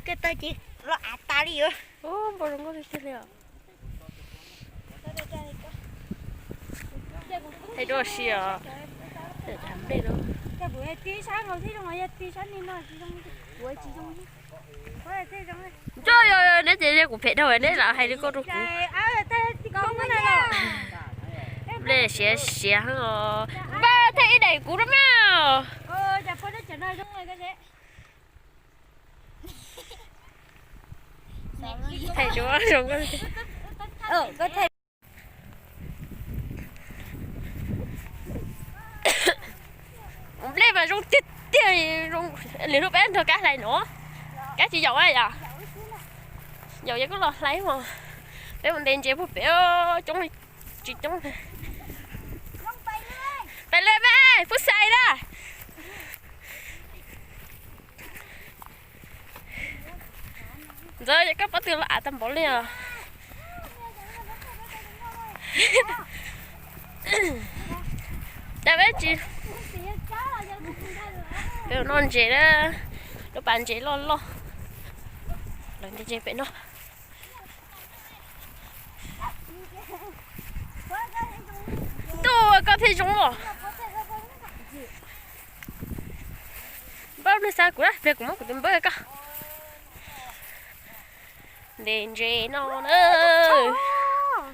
Koj tau ces los av tas li os. Npau zoo nkauj tiag tiag li os. Thaij duab si os. Nplej no. Nco, neb ces kuv phem dhau neb lam hais li koj rau kuv. Nplej siav siav os. Npawg, thaij ib daim kuv rau mas. Thaij duab zoo. Nplej mas zoo tiag tiag, zoo li hnub peb nrog Kab hlais no. Kab tsis yaum yom? Yaum yog koj los hlais mos. Peb mus ntes ntses puag pem, coob li tsis coob. Pais li mas, pub xais na. Ntxawm, koj pob tw los av tag npaum li os. Cas peb tsis, peb noj ntses na, lub pas ntses loj loj, lawv ntes ntses pem no. Ntuj, koj thiaj zoo os. Npawg, nws xa kuv na, pliag kuv muab kuv tus npawg koj. Ntes ntses no na.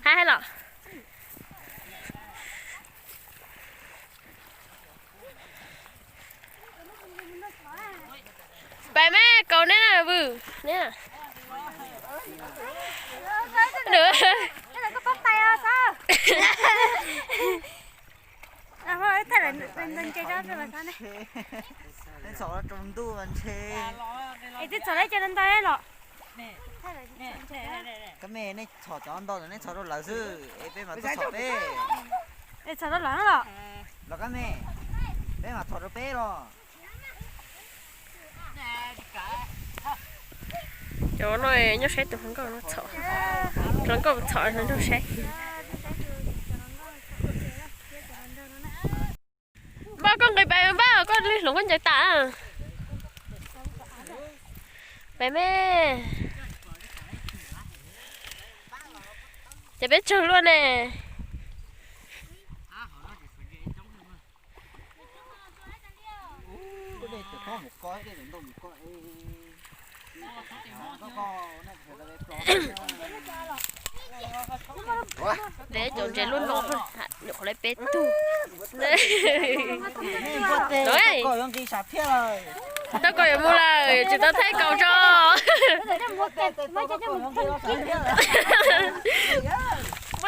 Hais hais los. Pais mas, kaus neb na, vwm neb. Twb txhom lawv cov ntau los. Koj me, nej txhom cov ntau, nej txhom rau lawv xwb es peb mas tuaj txhom peb. Txhom rau lawv no los? Los koj me, peb mas txhom rau peb los. Cov no nyob saib tus hluas nkauj no txhom, hluas nkauj txhom no nrog saib. Npawg, koj nqis pais npawg, koj li hluas nkauj ncaws tas. Pais me. Ces peb tsawg luaj ne. Nws cov ntses lub no, nyuam qhuav lawv peb tug. Tau koj yuav mus lawm, tsis tau thaij kaus tso. Muab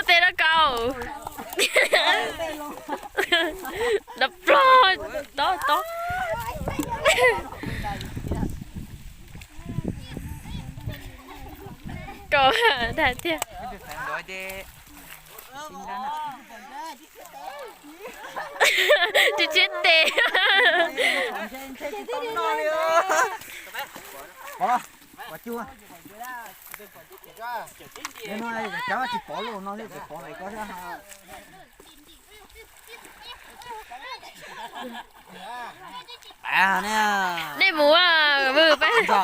tes rau kaus. Nta plog, tob tob. Kaus dag tiag. Tsis tshiab tes. Nej mus, peb, dua koj.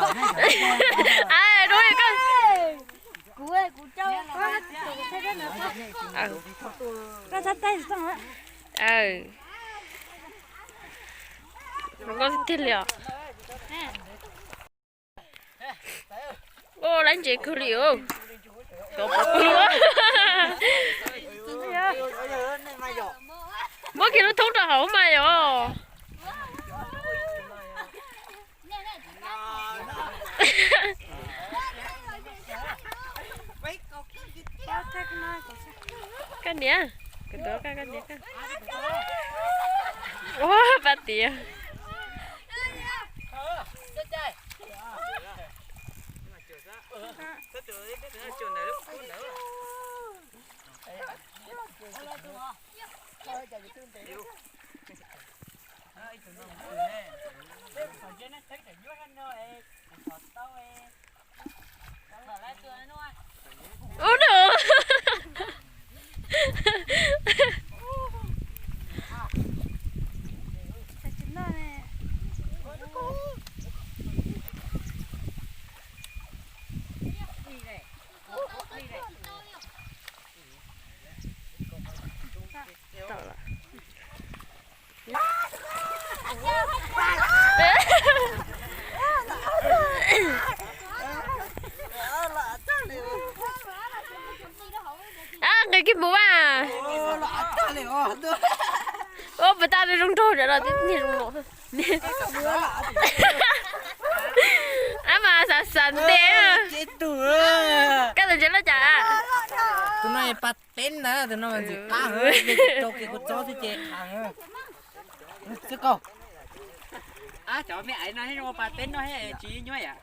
Zoo nkauj tiag li os. Ua laiv ntses kawg li os. Muab kiag lub thoob rau hauv mas yom. Koj niam, kuv tuav koj, koj niam koj. Ua pab tiav. Ub no. Nqis kiag mus mas. Ua puas tas zoo nraug no tib niag zoo no. Ab mas xav xav ntev. Koj tus ntses loj cas? Tus no pas teb ntag, tus no mas ntxim qab heev, rau kev kua txob xwb ces qab heev. Xwb koj. Cov me aiv no thiaj zoo ua pas teb no thiab tsis nyuaj yom.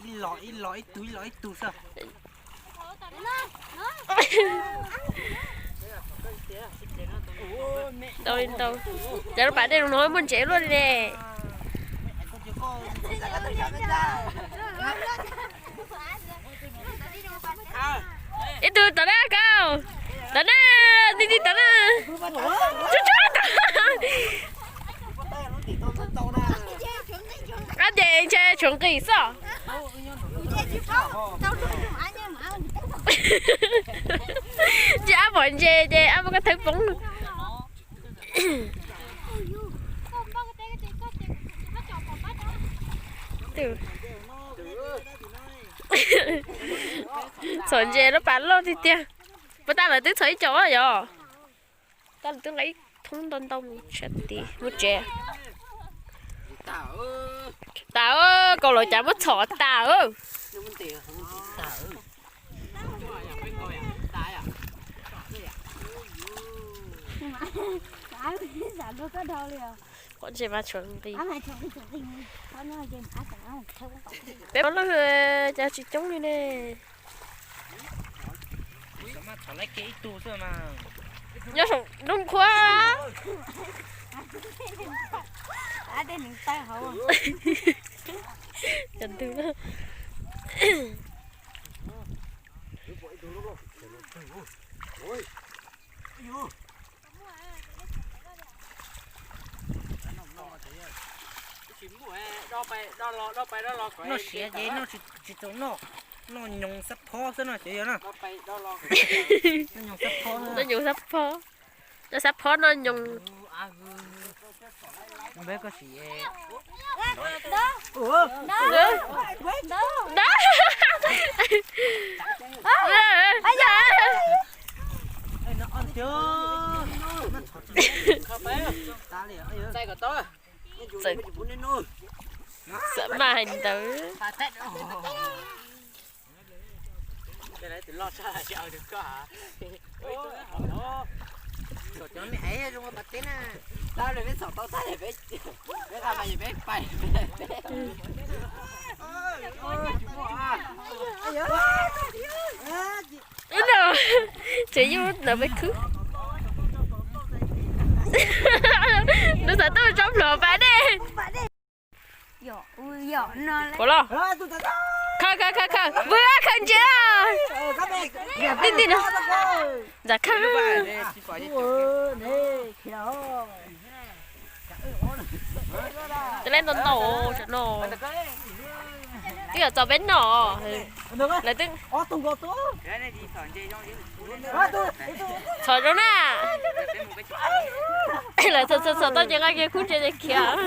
Ib los ib los ib tug ib los ib tug xwb. Ntau li ntau. Cov lub pas dej no muaj ntses luaj li ne. Ib tug tom na koj. Tom na, ti ti tom na. Tsuag tsuag tom. Ab ces ntshe tshuav nqis xwb. Ces ab pom ntses ces ab muab koj thawb poob. Txhom ntses lub pas loj tiag tiag. Puas tas lawv twb txhom ib co yom? Tas lawv twb nqa ib thoob ntau ntau mus tsev. Tas, kaus laum cas muab txhom tas. Qhov ntses mas tshuav nqis. Peb ob leeg cas tsis coob li ne. Nyob saum nrooj qhuav. Noj siav ces noj tsis txaus noj, noj nyoos xab phob xwb no ces yog na. Noj nyoos xab phob, noj xab phob noj nyoos. Xav maj hais ntawd. Ib no, tseem yub ntawd peb khwb. Nws xav tuaj tsob nplog pas dej. Puas los? Khaws, khaws, khaws, khaws, vwm khaws ntses. Tij tij no. Ntxam khaws. Tej leb ntau ntau no. Twb yog txog peb no. Lawv twb txhom zoo na. Lawv txhom txhom txhom tau ces nqa kiag khub ntses ces khiav.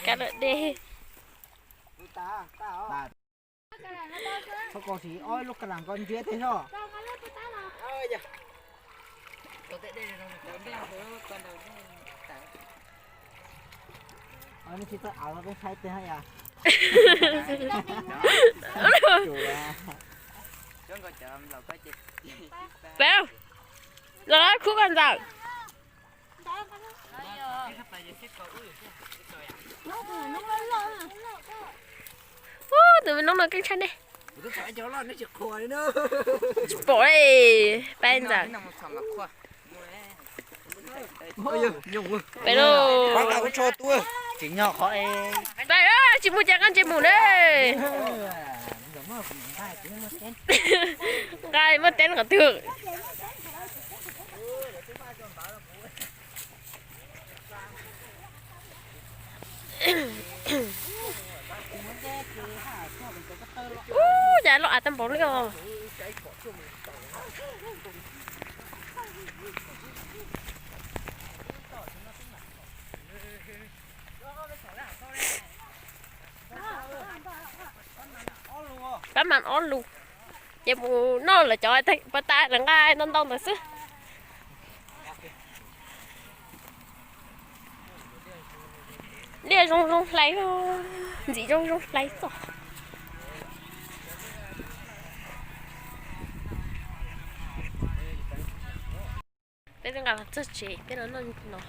Kab lam dej. Txhob kos siv ob lub kas lam ko ntsia tej zog. Nej tsis tau av los peb saib tej hab yas. Peb los khub koj ntxawm. Ub, tus me noob no keej tshaj nej. Tsis pom li, peb ntxawm. Peb lauj. Peb tsis mus ces nqa ntses mus na. Nqa muaj teb qhov twg. Ub, cas loj av tag npaum li os. Pab mas ob lus, ces mus noj lawv cov pab tais lawv nqa ntau ntau ntawd xwb. Liaj zoo zoo hlais, ntxim zoo zoo hlais txoj. Peb twb nqa los txog tsev, peb los noj no.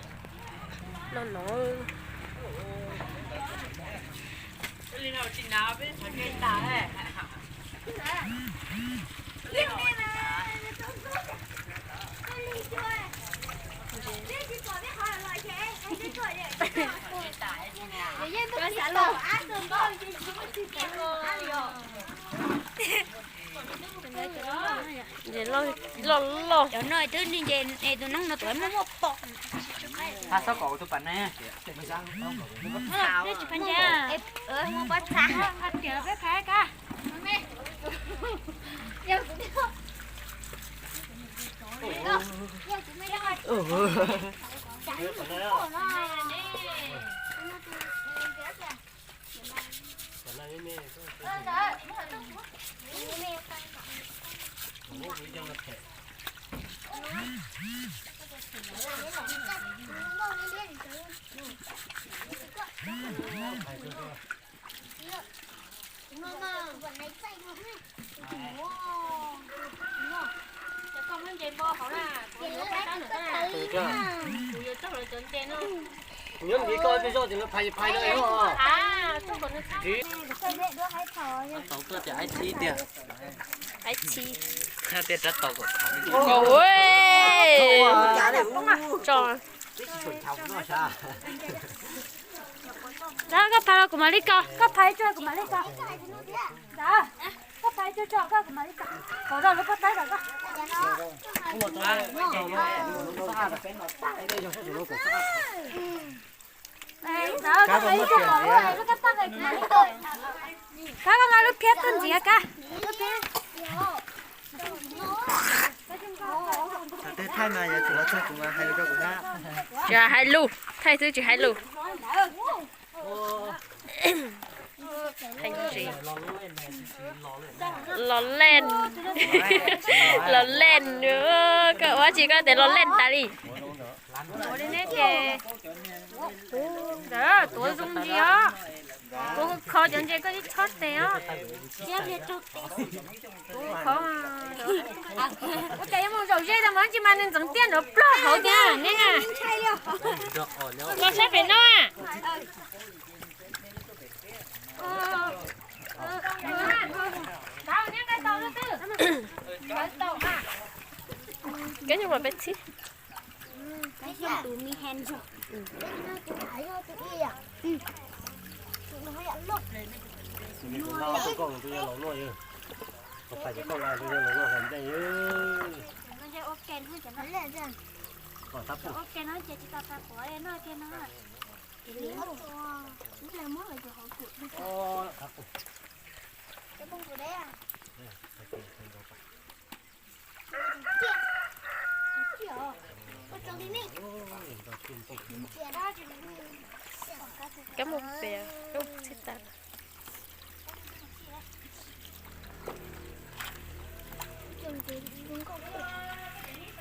Loj loj. Cov no twb ni nce tus noob no tus muaj muaj pom. Peb tsis pha nce. Peb pha ka. Nyob ntawm ko peb zoj ces lawv phais phais no. Tau tuaj tias aib txhib tiag. Aib txhib. Tias rab tau kom tso. Koj phais los kuv mam li kos, koj phais tso kuv mam li kos. Koj phais tso tso koj kuv mam li kos. Kom zoj lub pob tawb kom koj. Kab, koj nqa lub phiab tuaj ntxiv kab. Thaij mas yog tsis los txog kuv mas hais lus rau kuv na. Tsis hais lus, thaij xwb tsis hais lus. Los leej, los leej, koj ua tsis koj tias los leej tas li. Ua li neb ces, ntawd tuav zoo ntsis os. Kuv kho cov ntses koj ib txhob tes os. Kuv kho, ua cas yuav mus zaum ze tas mas tsis mas nws ntxeev tiaj nrov plog hauv tiag ne. Los saib pem no. Kab nyuj mas peb txhib. Kab mus pem, kab mus txhib tas.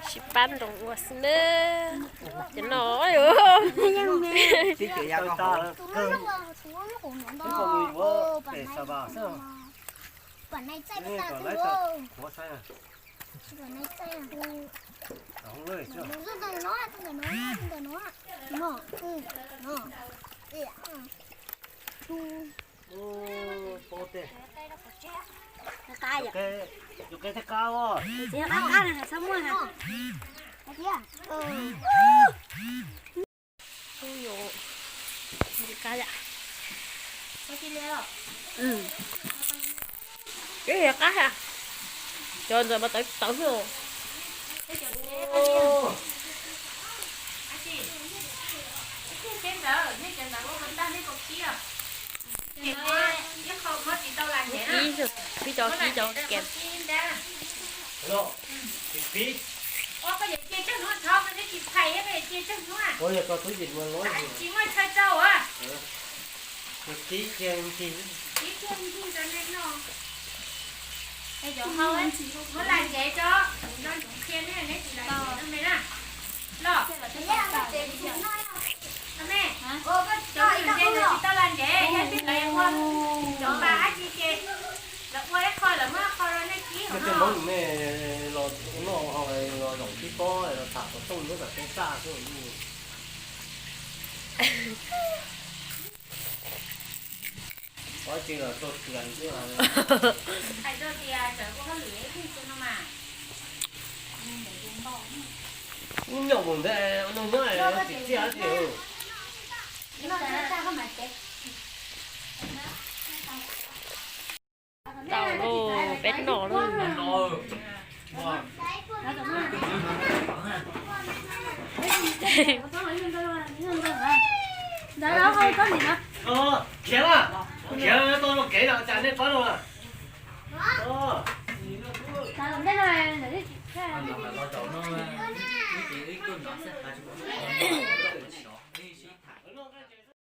Sib pab nroos ua xwb na. Ces no, Ib yam qab ha, cov ntawd mas tawv tawv xwb. Ib, ib co, ib co kem. Muab lam ntev tso, kuv nco ntsoov qhia nej, neb tsis lam ntev no me na. Los, me, cov ntse tsis tau lam ntev, yog tias lawv ua cov pas dab tsi ces lawv ua ib qho, lawv muab ib qho rau nej kib. Tej Hmoob ne, los noj los zaum tib pob los tham xov tooj nyob tom tej txaj xwb. Qhov tseeb los txog tias hais rau tias txawm ua hauj lwm ib hnub xwb no mas. Ub, nyuam mus ntawd, nug nyob tsis txiaj tiag. Tau lauj, peb noj lauj. Khiav, khiav tau kev los cas nej pab no.